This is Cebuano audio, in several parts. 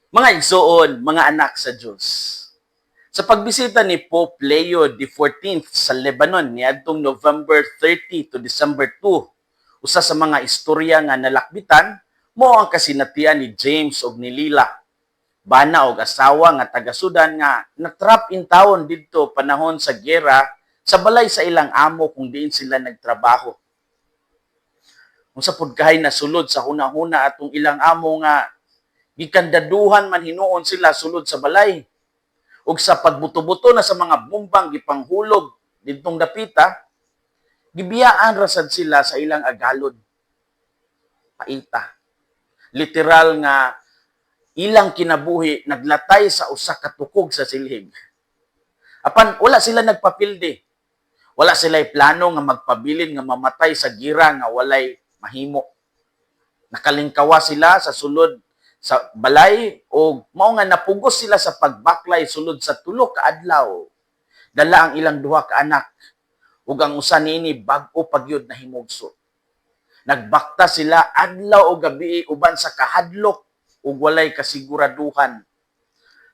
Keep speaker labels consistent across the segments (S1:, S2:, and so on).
S1: Mga igsoon, mga anak sa Diyos. Sa pagbisita ni Pope Leo XIV sa Lebanon niadtong November 30 to December 2, usa sa mga istorya nga nalakbitan mao ang kasinatian ni James og ni Lila. Bana og asawa nga taga Sudan nga natrap in tawon didto panahon sa gera sa balay sa ilang amo kung diin sila nagtrabaho. Unsa pud kahay nasulod sa hunahuna atong ilang amo nga gikandaduhan man hinuon sila sulod sa balay? Ug sa pagbuto-buto na sa mga bumbang gipanghulog didtong dapita, gibiyaan ra sad sila sa ilang agalon. Paita. Literal nga ilang kinabuhi naglatay sa usa ka tukog sa silhig. Apan wala sila nagpapildi. Wala sila plano nga magpabilin nga mamatay sa gira nga walay mahimo. Nakalingkawa sila sa sulod sa balay o mao nga napugos sila sa pagbaklay sulod sa 3 ka adlaw. Dala ang ilang duha ka anak ug ang usa niini bag-o pa gyud nahimugso. Nagbakta sila adlaw o gabi uban sa kahadlok ug walay kasiguraduhan.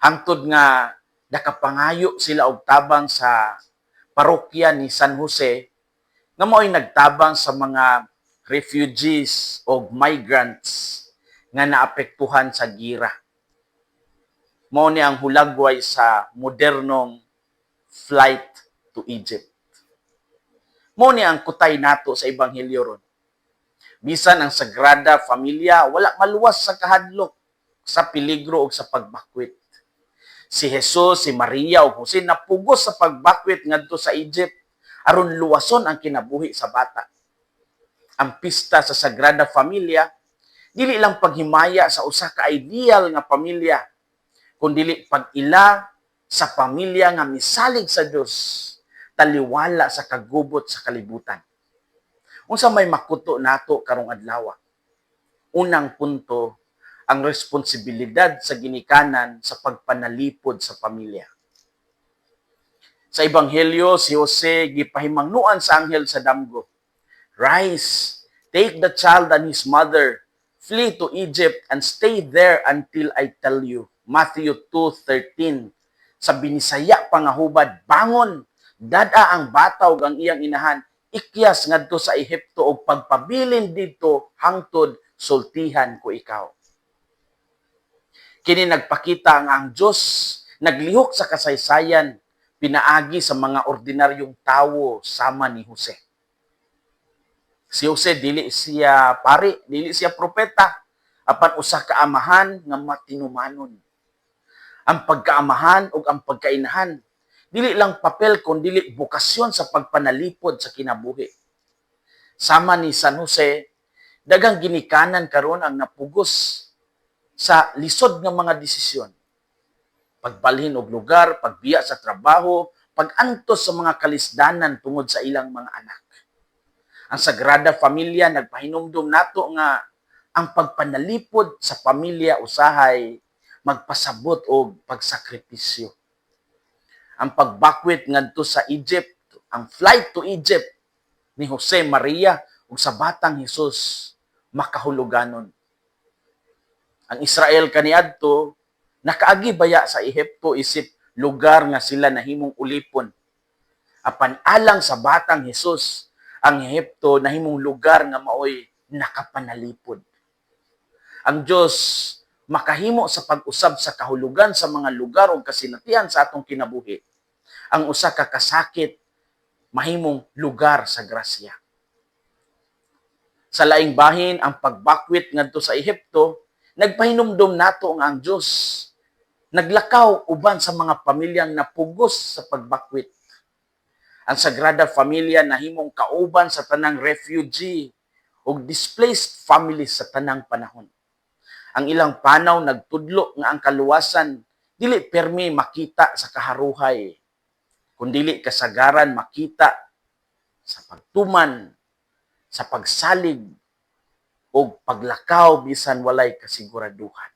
S1: Hangtod nga nakapangayo sila og tabang sa parokya ni San Jose nga mao'y nagtabang sa mga refugees o migrants nga naapektuhan sa gira. Mao ni ang hulagway sa modernong flight to Egypt. Mao ni ang kutay nato sa ebanghelyo ron. Bisan ang Sagrada Familia wala maluwas sa kahadlok, sa peligro ug sa pagbakwit. Si Jesus, si Maria ug Jose napugos sa pagbakwit ngadto sa Egypt aron luwason ang kinabuhi sa bata. Ang pista sa Sagrada Familia dili lang paghimaya sa usa ka ideal nga pamilya, kundili pag-ila sa pamilya nga misalig sa Dios taliwala sa kagubot sa kalibutan. Unsa may makuto nato karong adlaw? Unang punto, ang responsibilidad sa ginikanan sa pagpanalipod sa pamilya. Sa ebanghelyo, si Jose gipahimangnuan sa anghel sa damgo. "Rise, take the child and his mother, flee to Egypt and stay there until I tell you." Matthew 2:13. Sa Binisaya pa nga hubad, "Bangon, dad-a ang bata ug ang iyang inahan, ikyas ngadto sa Ehipto ug pagpabilin didto hangtod sultihan ko ikaw." Kini nagpakita nga ang Dios naglihok sa kasaysayan pinaagi sa mga ordinaryong tawo sama ni Jose. Si Jose dili siya pari, dili siya propeta, apan usa ka amahan nga matinumanon. Ang pagkaamahan ug ang pagkainahan dili lang papel kun dili bokasyon sa pagpanalipod sa kinabuhi. Sama ni San Jose, daghang ginikanan karon ang napugos sa lisod nga mga desisyon. Pagbalhin og lugar, pagbiya sa trabaho, pag-antos sa mga kalisdanan tungod sa ilang mga anak. Ang Sagrada Familia nagpahinumdum nato nga ang pagpanalipod sa pamilya usahay magpasabot og pagsakripisyo. Ang pagbakwit ngadto sa Egypt, ang flight to Egypt ni Jose, Maria ug sa batang Hesus makahuluganon. Ang Israel kaniadto nakaagi baya sa Ehipto isip lugar nga sila nahimong ulipon. Apan alang sa batang Hesus, ang Ehipto nahimong lugar nga maoy nakapanalipod. Ang Dios makahimo sa pag-usab sa kahulugan sa mga lugar ug kasinatian sa atong kinabuhi. Ang usa ka kasakit mahimong lugar sa grasya. Sa laing bahin, ang pagbakwit ngadto sa Ehipto nagpahinumdom nato nga ang Dios naglakaw uban sa mga pamilyang napugos sa pagbakwit. Ang Sagrada Familia nahimong kauban sa tanang refugee ug displaced families sa tanang panahon. Ang ilang panaw nagtudlo nga ang kaluwasan dili permi makita sa kaharuhay, kundili kasagaran makita sa pagtuman, sa pagsalig, o paglakaw bisan walay kasiguraduhan.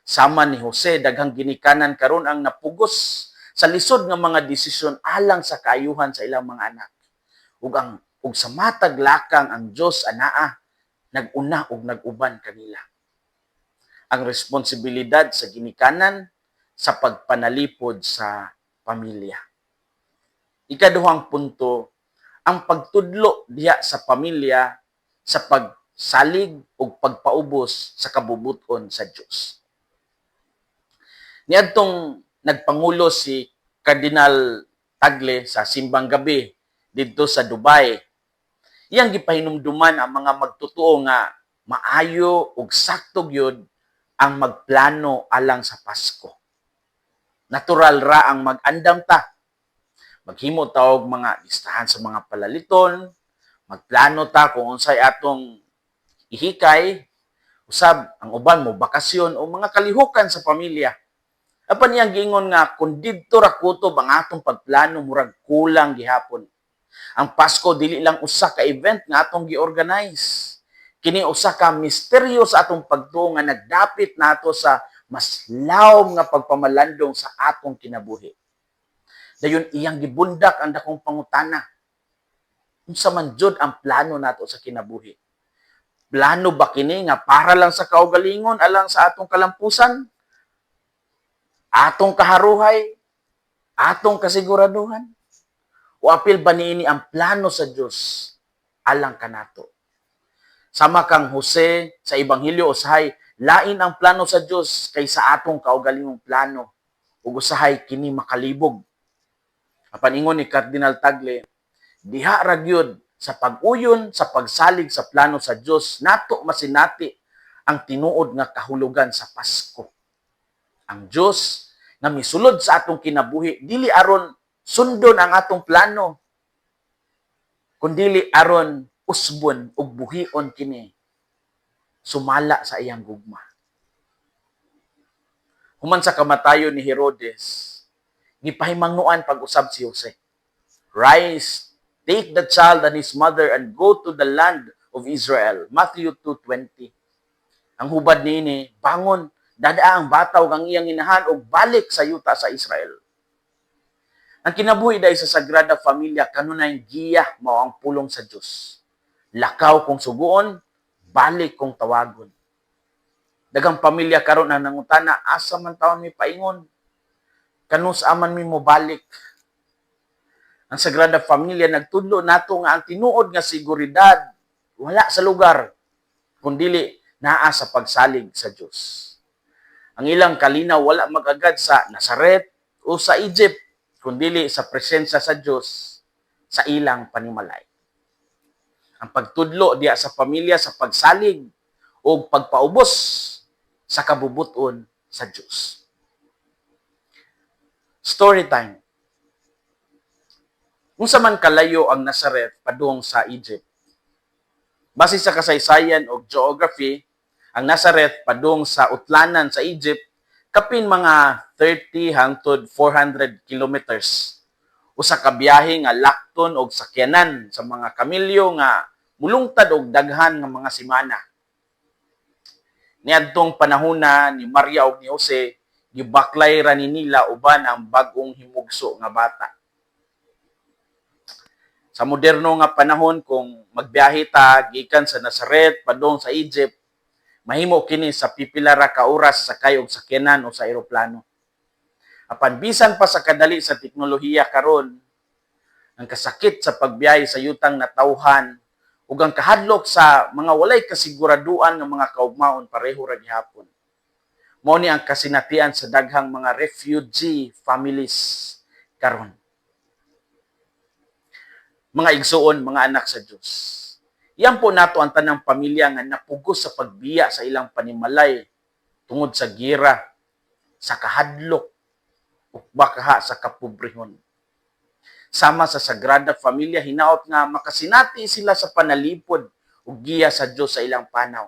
S1: Sama ni Jose, daghang ginikanan karon ang napugos sa lisod nga mga desisyon alang sa kaayuhan sa ilang mga anak. Ug sa matag lakang, ang Dios anaa, nag-una ug nag-uban kanila. Ang responsibilidad sa ginikanan sa pagpanalipod sa pamilya. Ikaduhang punto, ang pagtudlo diha sa pamilya sa pagsalig ug pagpaubos sa kabubut-on sa Dios. Niadtong nagpangulo si Cardinal Tagle sa simbang gabi didto sa Dubai, iyang gipahinumduman ang mga magtotoo nga maayo ug sakto gyud ang magplano alang sa Pasko. Natural ra ang mag-andam ta. Maghimo ta og mga listahan sa mga palaliton, magplano ta kung unsay atong ihikay, usab ang uban mo bakasyon o mga kalihukan sa pamilya. Apan iyang giingon nga kung didto ra kutob ang atong pagplano, murag kulang gihapon. Ang Pasko dili lang usa ka event nga atong gi-organize. Kini usa ka misteryo sa atong pagtuo nga nagdapit nato sa mas lawom nga pagpamalandong sa atong kinabuhi. Dayon iyang gibundak ang dakong pangutana. Unsa man jud ang plano nato sa kinabuhi? Plano ba kini nga para lang sa kaugalingon alang sa atong kalampusan? Atong kaharuhay? Atong kasiguraduhan? O apil ba niini ang plano sa Dios alang kanato? Sama kang Jose sa Ebanghelyo, usahay lain ang plano sa Dios kaysa atong kaugalingong plano ug usahay kini makalibog. Apan ingon ni Cardinal Tagle, diha ra gyud sa pag-uyon sa pagsalig sa plano sa Dios nato masinati ang tinuod nga kahulugan sa Pasko. Ang Dios nga misulod sa atong kinabuhi dili aron sundon ang atong plano, kundili aron usbon ug buhion kini sumala sa iyang gugma. Human sa kamatayon ni Herodes, gipahimangnoan pag-usab si Jose. "Rise, take the child and his mother and go to the land of Israel." Matthew 2:20. Ang hubad niini, bangon, dadaa ang bata ug ang iyang inahan ug balik sa yuta sa Israel. Ang kinabuhi dahil sa Sagrada Familia kanunay giya mao ang pulong sa Dios. Lakaw kung suguon, balik kung tawagon. Daghang pamilya karon na nangutana, "Asa man taon mi paingon? Kanus-a man mi mobalik?" Ang Sagrada Familia nagtudlo nato nga ang tinuod nga seguridad wala sa lugar, kundili naa sa pagsalig sa Dios. Ang ilang kalinaw wala mag-agad sa Nazaret o sa Egypt, kundili sa presensya sa Dios sa ilang panimalay. Ang pagtudlo diya sa pamilya sa pagsalig o pagpaubos sa kabubuton sa Dios. Story time. Unsa man kalayo ang Nazareth padung sa Egypt? Base sa kasaysayan og geography, ang Nazareth padung sa utlanan sa Egypt kapin mga 30 hangtod 400 kilometers. Usa ka biyahe nga lakton og sakyanan sa mga kamelyo nga mulungtad og daghan nga mga semana. Niadtong panahona ni Maria ug ni Jose, gibaklay ra ni nila uban ang bag-ong himugso nga bata. Sa moderno nga panahon, kung magbiyahe ta gikan sa Nazaret padung sa Egypt, mahimo kini sa pipila ra ka oras sakay og sakyanan o sa eroplano. Apan bisan pa sa kadali sa teknolohiya karon, ang kasakit sa pagbiyahe sa yutang natawhan ug ang kahadlok sa mga walay kasiguraduan nga mga kaugmaon pareho ra gihapon. Mao ni ang kasinatian sa daghang mga refugee families karon. Mga igsuon, mga anak sa Dios. Iampo nato ang tanang pamilya nga napugos sa pagbiya sa ilang panimalay tungod sa gira, sa kahadlok, ug bakaha sa kapobrehon. Sama sa Sagrada Familia, hinaot nga makasinati sila sa panalipod ug giya sa Dios sa ilang panaw.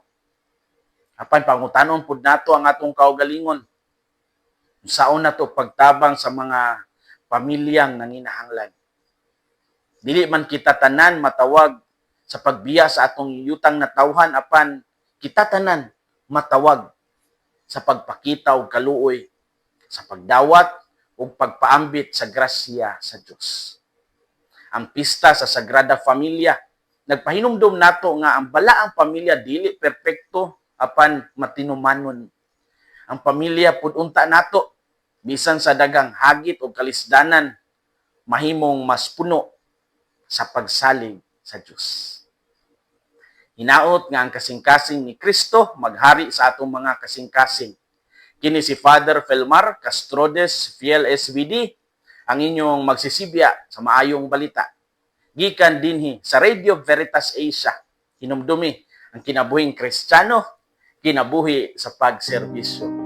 S1: Apan pangutanon pud nato ang atong kaugalingon. Unsaon nato pagtabang sa mga pamilyang nanginahanglan? Dili man kita tanan matawag sa pagbiya sa atong yutang natawhan, apan kita tanan matawag sa pagpakita og kaluoy, sa pagdawat ug pagpaambit sa grasya sa Dios. Ang pista sa Sagrada Familia nagpahinumdom nato nga ang balaang pamilya dili perpekto apan matinumanon. Ang pamilya pud unta nato, bisan sa daghang hagit o kalisdanan, mahimong mas puno sa pagsalig sa Dios. Hinaot nga ang kasing-kasing ni Kristo maghari sa atong mga kasing-kasing. Kini si Father Felmar Castrodes, Fiel SVD, ang inyong magsisibya sa maayong balita. Gikan dinhi sa Radio Veritas Asia, hinumdumi ang kinabuhing Kristiyano, kinabuhi sa pagserbisyo.